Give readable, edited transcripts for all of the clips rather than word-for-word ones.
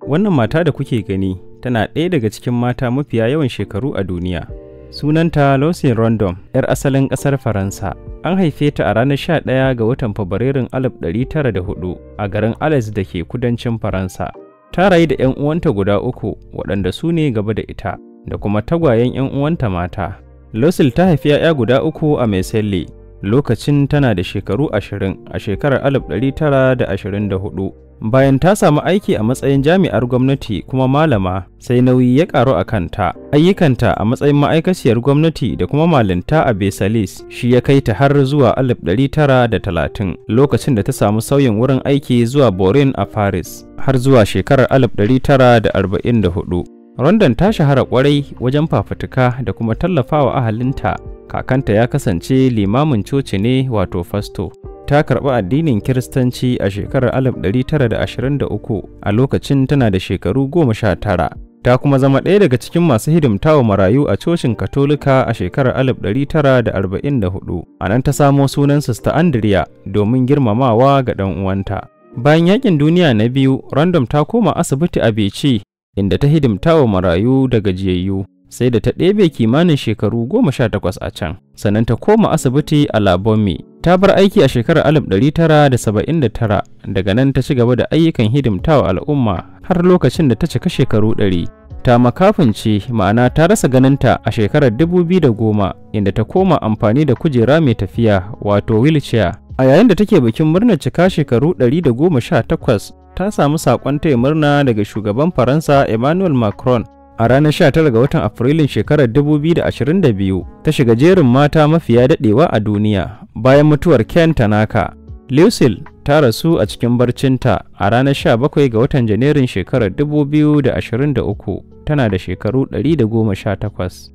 Wannan mata da kuke gani tana ɗaya daga cikin mata mafiya yawan shekaru a duniya. Sunanta Lucille Randon, 'yar asalin ƙasar Faransa. An haife ta a ranar 11 ga watan Fabrairun 1904 a garin Alès da ke kudancin Faransa. Ta rayu da 'yan uwanta guda uku waɗanda su ne gaba da ita, da kuma tagwayen 'yan uwanta mata. Lucille ta haifi 'ya'ya guda uku a Marseille lokacin tana da shekaru 20 a shekarar 1924. Bayan ta samu aiki a matsayin jami'ar gwamnati kuma malama, sai nauyi ya ƙaru a kanta. Ayyukanta a matsayin ma'aikaciyar gwamnati da kuma malinta a Besalis shi ya kai ta har zuwa 1930, lokacin da ta samu sauyin wurin aiki zuwa Borin a Paris, har zuwa shekarar 1944. Rondon ta shahara kwarai wajen fafutuka da kuma tallafawa ahalinta. Kakanta ya kasance limamin coci ne, wato fasto. Ta karɓi addinin Kiristanci a shekarar 1923 a lokacin tana da shekaru 19. Ta kuma zama ɗaya daga cikin masu hidimtawa marayu a cocin Katolika a shekarar 1944. A nan ta samo sunan Sista Andrea domin girmamawa ga ɗan uwanta. Bayan yakin duniya na biyu, Random ta koma asibiti a Beci, inda ta hidimtawa marayu da gajiyayyu, sai da ta ɗebe kimanin shekaru 18 a can, sannan ta koma asibiti a Labommi. Ta bar aiki a shekarar 1979, daga nan ta ci gaba da ayyukan hidimtawa al'umma har lokacin da ta cika shekaru 100. Ta makafince, ma'ana ta rasa ganinta a shekarar 2010, inda ta koma amfani da kujera mai tafiya, wato wheelchair. A yayin da take bikin murnar cika shekaru 118, ta samu saƙon taya murna daga shugaban Faransa Emmanuel Macron. A ranar 19 ga watan Afrilun shekarar 2022 ta shiga jerin mata mafiya daɗewa a duniya bayan mutuwar Ken Tanaka. Lucille ta rasu a cikin barcinta a ranar 17 ga watan Janairun shekarar 2023, tana da shekaru 118,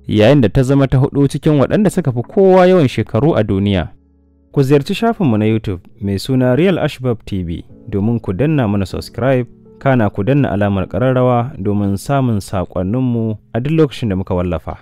yayin da ta zama ta hudu cikin waɗanda suka fi kowa yawan shekaru a duniya. Ku ziyarci shafinmu na YouTube mai suna Real Ashbab TV domin ku danna mana subscribe, kana ku danna alamar ƙararrawa domin samun saƙonninmu a duk lokacin da muka wallafa.